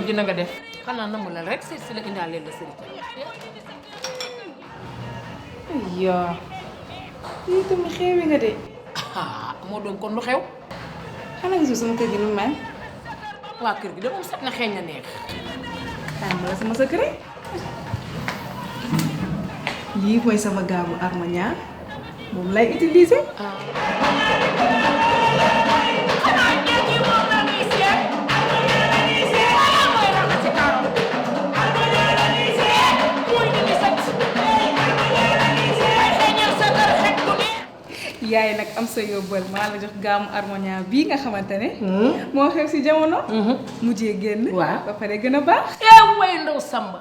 dina nga def xanaa namu la rek seet si la indaalee la sëriñ yaa lii tamit xewi nga de moo doon kon lu xew xanaa gisul sama kër gi nu mel waa kër gi de moom set na xeeñ na neex tàmm la sama secret lii mooy sama gaamu Armagnan moom lay utiliser yaay nag am sa yóbbal maa la jox gaamu Armagnan bii nga xamante ne moo xew si jamono mujjee génn waaw ba pare gën a baax way ndaw Samba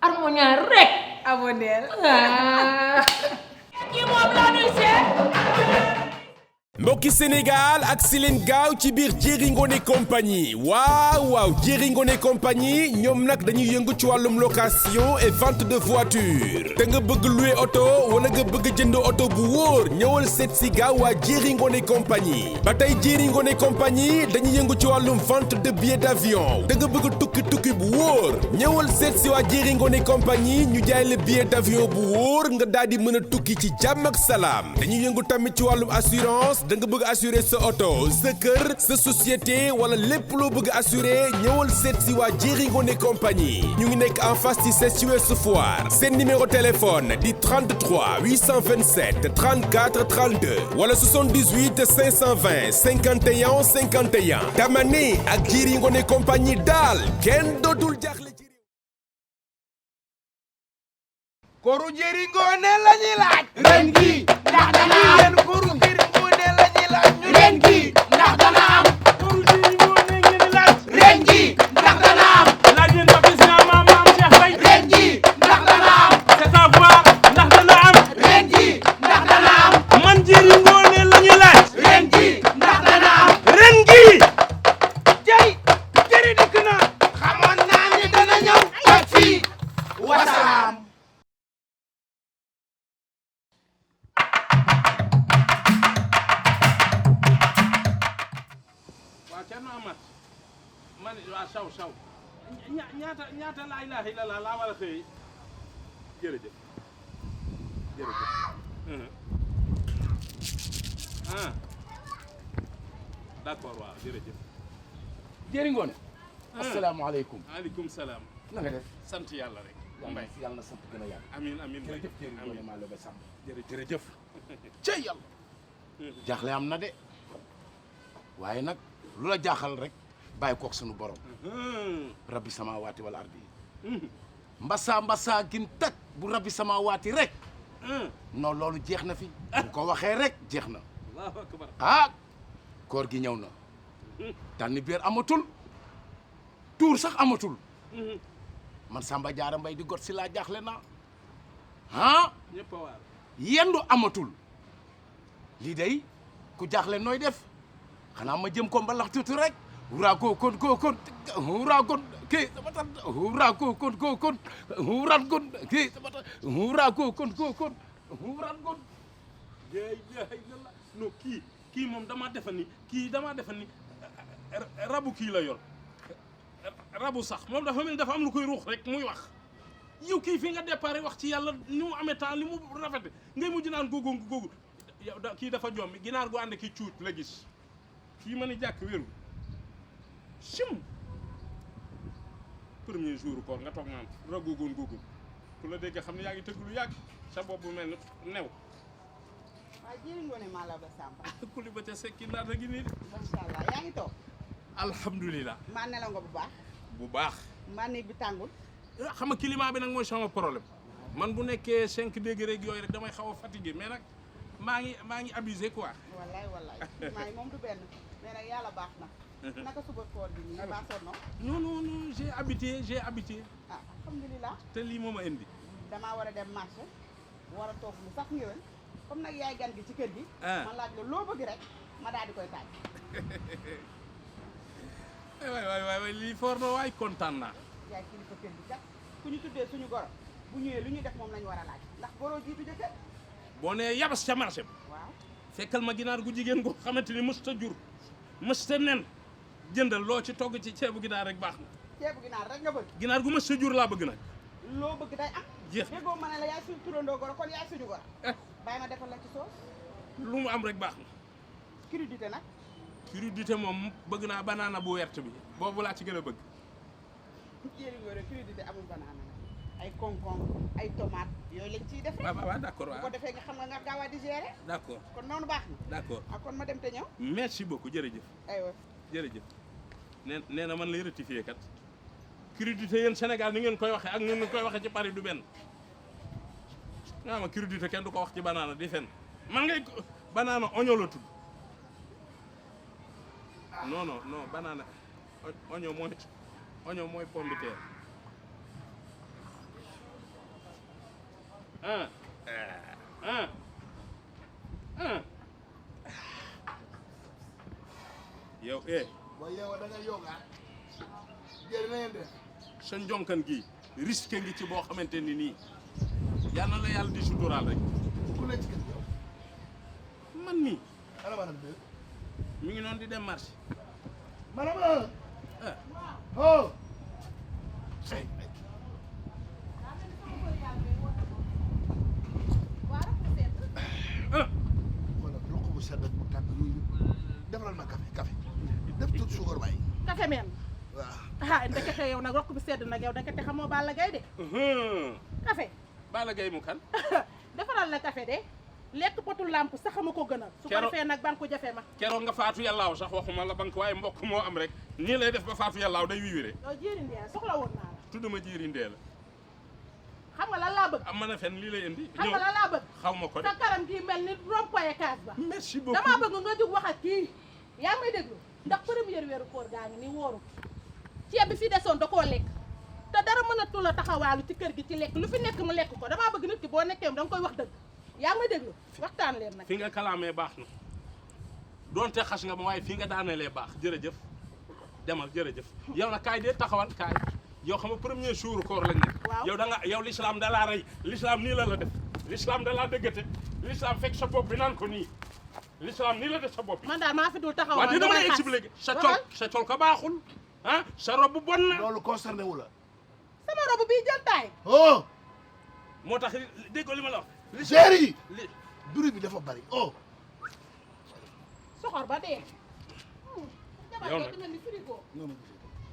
Armagnan rek aboneel ñi moom laa nuy seet mbokki Sénégal ak si leen gaaw ci biir Thierry Ngoné compagnie waaw Thierry Ngoné compagnie ñoom nag dañuy yëngu ci wàllum location et vente de voiture te nga bëgg louer oto wala nga bëgg jënd oto bu wóor ñëwal seet si gaaw waa Thierry Ngoné compagnie ba tey Thierry Ngoné compagnie dañuy yëngu ci wàllum vente de billets d'avion te nga bëgg tukki bu wóor ñëwal seet si waa Thierry Ngoné compagnie ñu jaay la billet d'avion bu wóor nga daal di mën a tukki ci jàmm ak salaam dañuy yëngu tamit ci wàllum assurance da nga bëgg assurer sa auto sa kër sa société wala lépp loo bëgg assurer ñëwal seet si waa Thierry Ngoné compagnie ñu ngi nekk en face ci CES Ouest Foire seen numéro téléphone di 33 827 34 32 wala 78 520 51 51 dama ne ak Thierry Ngoné compagnie daal kenn dootul jaaxle ci réew. koru Thierry Ngoné la ñuy laaj ren gi ndax dana am koru Thierry Ngoné la ñuy laaj ren gi ndax dana am koru Thierry Ngoné ngeen laaj ren gi ndax dana am laaj leen Papis Niang maam Cheikh Faye ren gi ndax dana am c'est à voir ndax dana am ren gi ndax dana am man Thierry Ngoné la ñuy laaj ren gi ndax dana am ren gi jey Thierry dikk na xamoon naa ni dana ñëw ak fii wasalaam Cerno Amat man waa saw ñaata laa ilaaha illallaah laa war a xëy jërëjëf d'accord waaw jërëjëf Thierry Ngoné asalaamaaleykum maaleykum salaam na nga def sant yàlla rek mbay yàlla na sant gën a yàgg amiin amiin jërëjëf Thierry Ngoné maa la ba sàmm jërëjëf cey yàlla jaaxle am na de waaye nag lu la jaaxal rek bàyyi kook sunu borom rabbi sama waati wala ardi mbasa gin tag bu rabbi sama waati rek non loolu jeex na fi bu ko waxee rek jeex na allahu akbar ah koor gi ñëw na tànni biir amatul tuur sax amatul man Samba Diarra Mbaye di got si laa jaaxle naa ah ñëpp a waar yendu amatul lii day ku jaaxle nooy def xanaa ma jëm ko mbalax tuuti rek wura ko kon wura kon kii sama tan wura ko kon wuran kon kii sama tan wura ko kon wuran kon la ilaha illallah non kii moom damaa defa ni rabu kii la yor rabu sax moom dafa mel ni dafa am lu koy ruux rek muy wax yow kii fi nga déparé wax ci yàlla ni mu amee temps li mu rafete ngay mujj naan googu yow kii dafa jommi ginaar gu ànd ki cuut la gis kii ma ni jàkk wéru sim premier jour koor nga toog naan ragoogoon googu ku la dégg xam ne yaa ngi tëgg lu yàgg sa bopp bu mel ni new waaw Thierry Ngoné maa la ba Samba. ku li ba te sekki naata gi nii de macha allah yaa ngi toog. alhamdulilah maa nelaw nga bu baax. bu baax maa néeg bi tàngul. xam nga climat bi nag mooy sama problème man bu nekkee 5 degré rek yooyu rek damay xaw a fatigué mais nag maa ngi abusé quoi. wallaay maa ngi moom du benn mais nag yàlla baax na. naka suba koor gi nii baa sonno. non j'ai habité. ah alhamdulilah. te lii moo ma indi. damaa war a dem marché war a toog lu sax ñëwee comme nag yaay gan gi ci kër gi. man laaj la loo bëgg rek ma daal di koy taaj. waay lii foor na waay kontaan naa. yaay kilifa kër gi kat ku ñu tuddee suñu goro bu ñëwee lu ñuy def moom lañu war a laaj ndax goro jiitu jëkkër. boo nee yabas ca marché bi. waaw fekkal ma ginaar gu jigéen goo xamante ni mësta jur mësta nen jëndal loo ci togg ci ceebu ginaar rek baax na. ceebu ginaar rek nga bëgg. ginaar gu ma sa jur laa bëgg nag. loo bëgg day am. jeex déggoo ma ne la yaay suñu turandoo goro kon yaay suñu goro. bàyyi ma defal la ci soos. lu mu am rek baax na. crudité nag. crudité moom bëgg naa banaana bu wert bi boobu laa ci gën a bëgg. jéeri ngoore crudité amul banaana nag ay concombre ay tomate yooyu lañ ciy def rek. waaw d'accord bu ko waaw defee nga xam nga nga gaaw a digérer. d'accord kon noonu baax na. d'accord ah kon ma dem te ñëw. merci beaucoup jërëjëf aywa. jërëjëf nee na man lay rectifier kat crudité yéen Sénégal ni ngeen koy waxee ak ni ngeen koy waxee ci Paris du benn nga ma crudité kenn du ko wax ci banaana di fen man ngay banaana oignon la tudd non non non banaana oignon mooy pomme de terre yow booy yow da nga yoga jërë na ngeen def. sa njonkan gi risque ngi ci boo xamante ni nii yal na la yàlla di suturaal rek ku nekk ci kër gi yow. man mii ana maanaam bi. mi ngi noonu di dem marché maanaam ah oh. wala roq bu sedd ak bu tàkk yooyu defalal ma café def tuuti suukar waay. café men. waaw. ah ndekete yow nag rokk bi sedd nag yow ndekete xamoo Balla Gaye de. café. Balla Gaye mu kan defaral la café de lekk potul lamp sax ma ko gënal. su ko defee nag banque jafe ma. keroog nga faatu yàllaaw sax waxuma la banque waaye mbokk moo am rek nii lay def ba faatu yàllaaw day wiwire yow jéeri ndiya soxla woon naa la. tudduma jiiri ndee la xam nga lan laa bëgg. am mën a fen lii lay indi xam nga lan laa bëgg. xaw ma ko de sa karam gii mel ni rond-point case ba. merci beaucoup damaa bëgg nga jóg wax ak kii yaa ngi may déglu ndax première weeru koor gaa ngi nii wóoru ceeb bi fi desoon da koo lekk te dara mënatul a taxawaalu ci kër gi ci lekk lu fi nekk mu lekk ko damaa bëgg nit ki boo nekkee da nga koy wax dëgg yaa ngi may déglu waxtaan leen nag. fi nga kalaamee baax na doonte xas nga ma waaye fi nga daanelee baax jërëjëf demal jërëjëf yow nag kaay dee taxawal kaay yow xam nga premier jour koor lañ nekk. waaw yow da nga yow l'islam da laa rey l'islam nii la def l'islam da laa dëggate l'islam fekk sa bopp bi naan ko nii l'islam nii la def sa bopp bi. man daal maa fi dul taxawal waaw dama lay expliqué sa col ko baaxul ah sa robe bon na. loolu concerné wu la. sama robe bii jël taay. oh. moo tax déggoo li ma la wax. Chéri yi bruit bi dafa bari oh. soxor ba dee. yow nag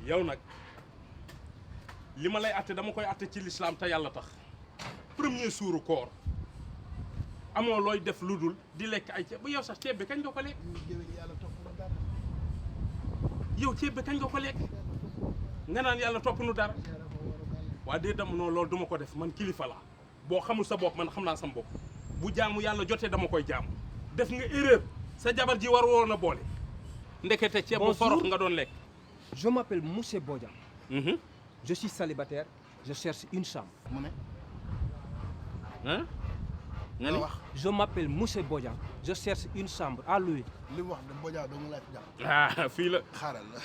yow nag li ma lay atte dama koy atte ci l'islam te yàlla tax premier suuru koor amoo looy def lu dul di lekk ay ceeb bu yow sax ceeb bi kañ nga ko lekk yow ceeb bi kañ nga ko lekk nga naan yàlla topp nu dara waa dee dam non loolu duma ko def man kilifa laa boo xamul sa bopp man xam naa sama bopp bu jaamu yàlla jotee dama koy jaamu def nga erreur sa jabar ji war woon a boole ndekete ceeb bu forox nga doon lekk. Je m'appelle Moussé Bodian. Je suis célibataire, je cherche une chambre. mu ne. ah. nga ni Je m'appelle Moussé Bodian, je cherche une chambre à louer. li mu wax de Bodian dong laa ci jàpp. ah fii la. xaaral la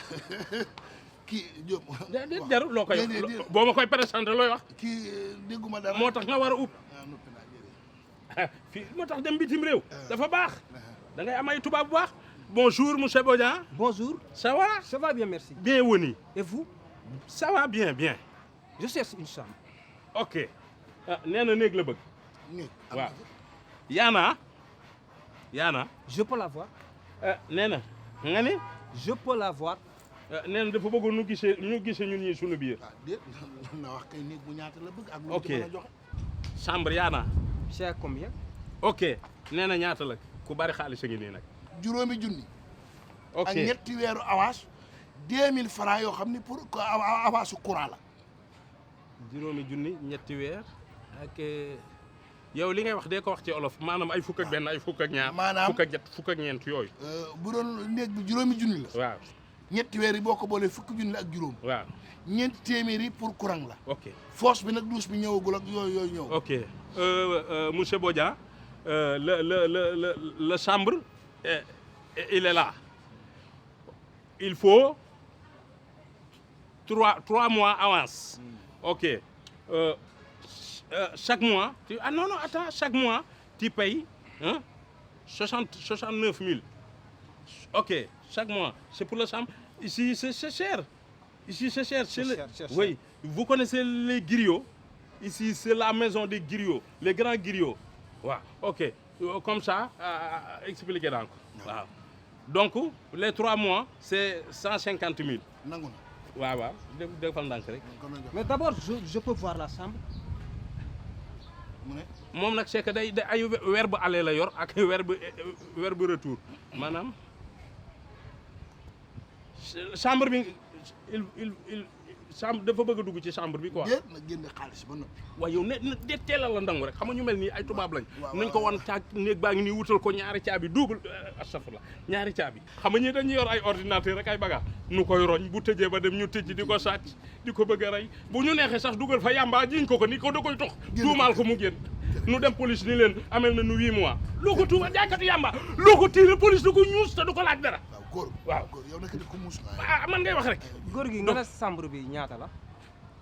kii Diop. déedéet jarul loo koy wax boo ma koy présenté looy wax. kii dégguma dara. moo tax nga war a upp. ah noppi naa jërëjëf. fii moo tax dem bitim réew. dafa baax. da ngay am ay tubaab bu baax. bonjour monsieur Bodian. Bonjour, ça va. ça va bien, merci. bienvenue. Et vous? ça va bien bien. Je cherche une chambre. ok ah nee na néeg la bëgg. néeg waaw yaana yaana. Je peux la voir? nee na nga ni. Je peux la voir? nee na dafa bëggoon ñu gisee ñun ñii suñu biir. ah déet na wax kay néeg bu ñaata la bëgg ak lu ok ci mën a joxe. chambre yaana. C'est à combien? ok nee na ñaata la ku bari xaalis a ngi nii nag. juróomi junni. ok ak ñetti weeru avance 2000 francs yoo xam ni pour avance su courant la. juróomi junni ñetti weer ak yow li ngay wax dee ko wax ci olof maanaam ay fukk ak benn ay fukk ak ñaar. maanaam fukk ak ñett fukk ak ñeent yooyu. bu doon néeg bi juróomi junni la. waaw ñetti weer yi boo ko boolee fukki junni la ak juróom. waaw ñeenti téeméer yi pour courant la. ok force bi nag douche bi ñëwagul ak yooyu ñëw. ok monsieur Bodian le chambre il est là il faut 3 mois avance. ok chaque mois non attends chaque mois tu payes 69 000. ok chaque mois c'est pour la chambre ici c'est cher Ici, c'est cher. cher. Oui, vous connaissez les griots? Ici, c'est la maison des griots, les grands griots. Ouais, ok. Comme ça, expliquez donc. Wow. Donc, les 3 mois, c'est 150 000. nangu na. waaw waaw defal ndànk rek. Mais d'abord, je peux voir la chambre. mu ne. moom nag c'est que day ay verbe aller la yor ak verbe retour maanaam chambre bi il chambre dafa bëgg a dugg ci chambre bi quoi. déet na génne xaalis ba noppi. waaye yow ne teelal la ndangu rek xam nga ñu mel nii ay tubaab lañ. waaw nañ ko wan caag néeg baa ngi nii wutal ko ñaari caabi double astafurlah ñaari caabi. xam nga ñii dañuy yor ay ordinateur rek ay bagages nu koy roñ bu tëjee ba dem ñu tëj di ko sàcc di ko bëgg a rey bu ñu neexee sax dugal fa yàmbaa jiñ ko ni ko da koy tox. tuumaal ko mu génn. nu dem police ni leen amel na nu 8 mois. loo ko tuuma jaaykatu yàmba loo ko tiire police du ko ñuus te du ko laaj dara. waaw góor yow nag ko muus ah man ngay wax rek. góor gi nga ne chambre bi ñaata la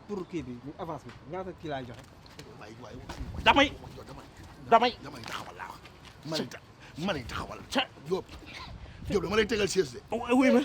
pour kii bi avance bi ñaata kii laay joxe. damay taxawal laa wax. ma ne taxawal. Diop dama lay tegal siège de. oui ma.